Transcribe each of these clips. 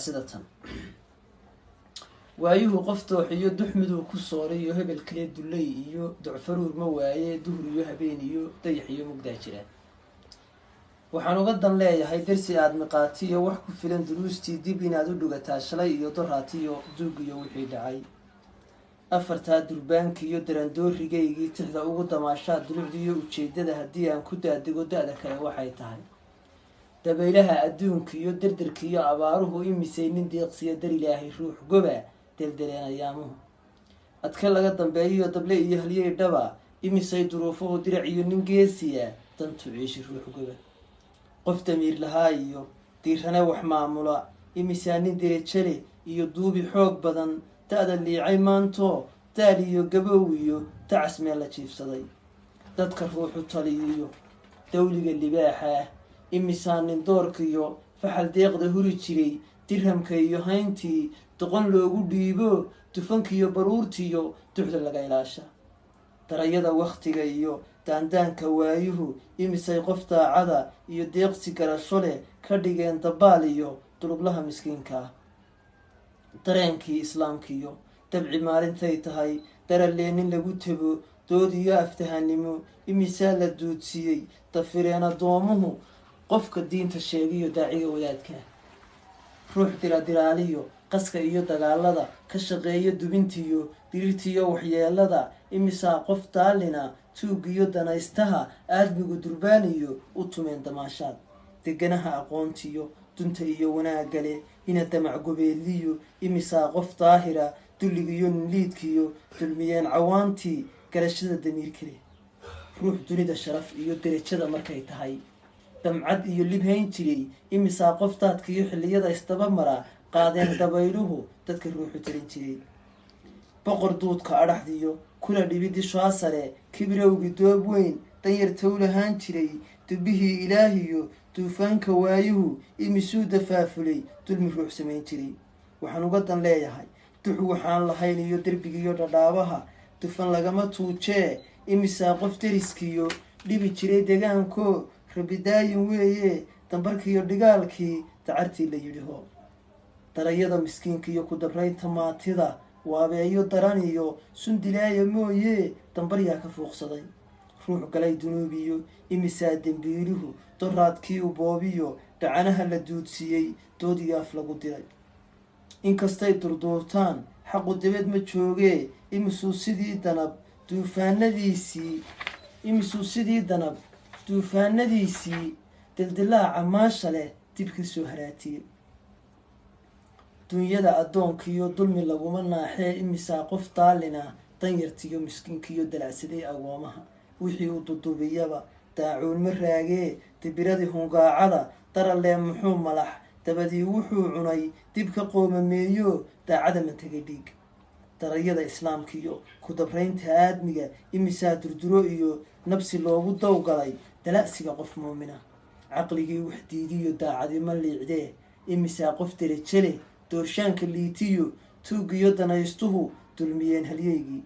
Sida tan waayuhu qof dooxiyo duxmiduu ku sooray iyo hebel kale dulley iyo docfaruur ma waaye, duhur iyo habeen iyo dayax iyo mugdaa jira. Waxaan uga dan leeyahay darsi aada miqaatiyo wax ku filan duruustii dib inaad u dhugataa, shalay iyo doraatiyo duug iyo wixii dhacay. Afartaa durbaankiiyo darandoorigaygii tixda ugu damaashaa dulucdiiyo ujeeddada haddii aan ku daadego da-da kale waxay tahay: dabaylaha adduunka iyo derderkiiyo abaaruhu imisay nin deeqsiya dar Ilaahay ruux goba deldeleen ayaamuhu. Adka laga dambeeyiyo dable iyo halyey dhaba imisay duruufuhu dirac iyo nin geesiya dantu ciishi ruux goba. Qof damiir lahaa iyo diirane wax maamula imisaa nin derejale iyo duubi xoog badan da-da liicay maanto, daal iyo gabow iyo dacas meel la jiifsaday. Dadka ruuxu taliyiyo dawliga libaaxa ah imisaa nin doorkiyo faxal deeqda huri jiray, dirhamka iyo hayntii doqon loogu dhiibo, dufankiiyo baruurtiiyo duxda laga ilaasha. Darayada wakhtiga iyo daandaanka waayuhu imisay qof daacada iyo deeqsi garasho leh ka dhigeen dabaal iyo dulublaha miskiinka ah. Dareenkii islaamkiiyo dabci maalintay tahay darallee nin lagu tabo dood iyo aftahanimo imisaa la duudsiiyey, dafireen addoomuhu qofka diinta sheegiyo daaciga wadaadka. Ruux diradiraaliyo qaska iyo dagaalada ka shaqeeya, dubintiyo dirirtiyo waxyeelada imisaa qof daalina, tuugiyo danaystaha aadmigu durbaaniyo u tumeen damaashaad. Deganaha aqoontiyo dunta iyo wanaagale ina damac gobeeliyo imisaa qof daahira, dulligiyo ninliidkiyo dulmiyeen cawaantii garashada damiir kale. Ruux dunida sharaf iyo derajada markay tahay damcad iyo lib hayn jiray imisaa qof daadka iyo xilliyada isdaba mara qaadeen dabayluhu dadka ruuxu tarin jiray. Boqor duudka adhaxdiyo kula dhibi dishaa sare, kibirowgi doob weyn danyarta u lahaan jiray, dubbihii ilaahiyo duufaanka waayuhu imisuu dafaafulay dulmi ruux samayn jiray. Waxaan uga dan leeyahay dux waxaan lahayn iyo derbigiiyo dhadhaabaha dufan lagama tuujee imisaa qof deriskiyo dhibi jiray degaanko rabidaayin weeye, dambarkiiyo dhigaalkii dacartii la yidhi ho. Darayada miskiinka iyo ku dabraynta maatida waabeeyo daran iyo sundilaaya mooye dambaryaa ka fuuqsaday. Ruux galay dunuubiyo imisaa dembiiluhu doraadkii u boobiyo dhacanaha la duudsiiyey, dood iyo af lagu diray. Inkastay durduurtaan xaqu dabeed ma joogee imisuu sidii danab duufaanadiisii dildilaaca maasha leh dib ka soo haraatiyey. Dunyada addoonkiiyo dulmi laguma naaxee imisaa qof daalina, danyartiyo miskiinkiyo dalacsaday agoomaha wixii uu dudubiyaba daacuun ma raagee. Dibiradii hungaacada daralee muxuu malax dabadii wuxuu cunay dib ka qoomameeyo daacada mantegay dhiig. Darayada islaamkiiyo ku dabraynta aadmiga imisaa durduro iyo nabsi loogu dawgalay dala'siga qof muumina. Caqligii wax diidiyo daacadimo liicdee imisaa qof derejo leh, doorshaanka liitiyo tuugiyo danaystuhu dulmiyeen halyeygii.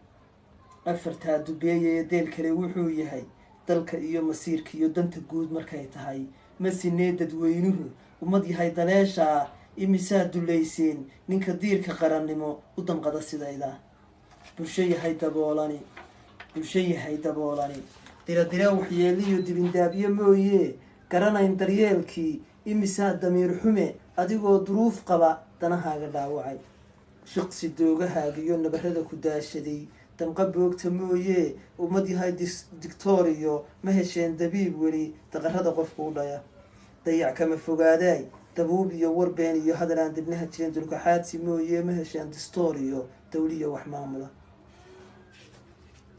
Afartaa dubeeya ee deel kale wuxuu yahay dalka iyo masiirka iyo danta guud markay tahay ma sinee dadweynuhu ummad yahay daleeshaa imisaa dullayseen ninka diirka qarannimo u damqada sidayda. Bulsho yahay daboolani, bulsho yahay daboolani, diradire waxyeeliyo dibindaabyo mooye garanayn daryeelkii imisaa damiir xume adigoo duruuf qaba danahaaga dhaawacay. Shiqsi doogahaaga iyo nabarada ku daashaday damqa boogta mooye ummad yahay dictoriyo ma hesheen dabiib weli daqarada qofku u dhaya. Dayac kama fogaadaay dabuub iyo warbeen iyo hadal aan dibnaha jirin dulkaxaadsi mooye ma hesheen distooriyo dawliyo wax maamula,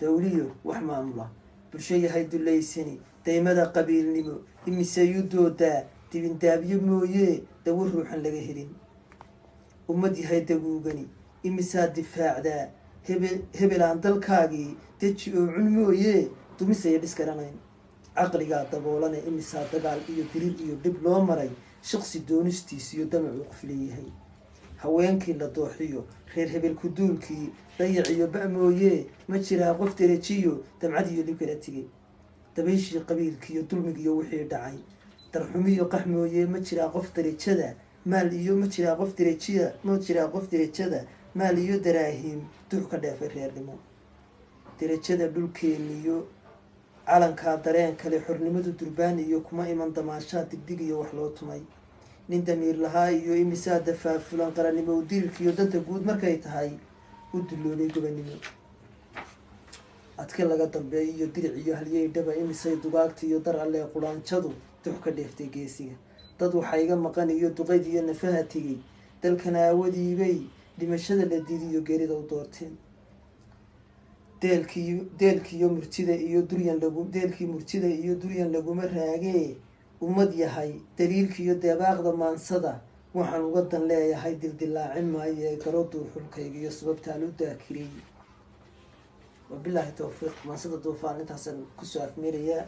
dawliyo wax maamula. Bulsho yahay dullaysani daymada qabiilnimo imiseyu doodaa dibindaabyo mooye dawo ruuxan laga helin. Ummad yahay daguugani imisaa difaacdaa hebel hebelaan dalkaagii deji oo cun mooye dumisaya dhis garanayn. Caqligaa daboolane imisaa dagaal iyo dirir iyo dhib loo maray shaqsi doonistiis iyo damacuu qof leeyahay. Haweenkii la dooxiyo reer hebel kuduulkii dayac iyo ba mooye ma jiraa qof derejiyo damcad iyo dhib kala tegay. Dabayshii qabiilkiiyo dulmigiiyo wixii dhacay darxumiyo qax mooye ma jiraa qof derajada Maal iyo ma jiraa qof derejiya, ma jiraa qof derejada maal iyo daraahiim dux ka dheefay reernimo? Derajada dhulkeeniyo calankaa dareen kale, xornimadu durbaan iyo kuma iman damaashaa digdig iyo wax loo tumay. Nin damiir lahaa iyo imisaa dafaafulan qarannimo udirirka iyo danta guud markay tahay u dulloobay gobannimo? Adke laga dambeeyo iyo diric iyo halyey dhaba, imisay dugaagta iyo dar allee quraanjadu dux ka dheeftay geesiga? Dad waxaa iga maqan iyo duqayd iyo nafaha tegey dalkan aawadiibay dhimashada la diidiyo geerida u doorteen. Deelkii deelkiiyo murtida iyo duryan lagu deelkii murtida iyo duryan laguma raagee. Ummad yahay daliilkiiyo deebaaqda maansada waxaan uga dan leeyahay dildilaacin maayo ee garo duurxulkayga iyo sababtaan u daakiriyey. Wabilaahi towfiiq. Maansada Duufaan intaasaan kusoo afmeerayaa.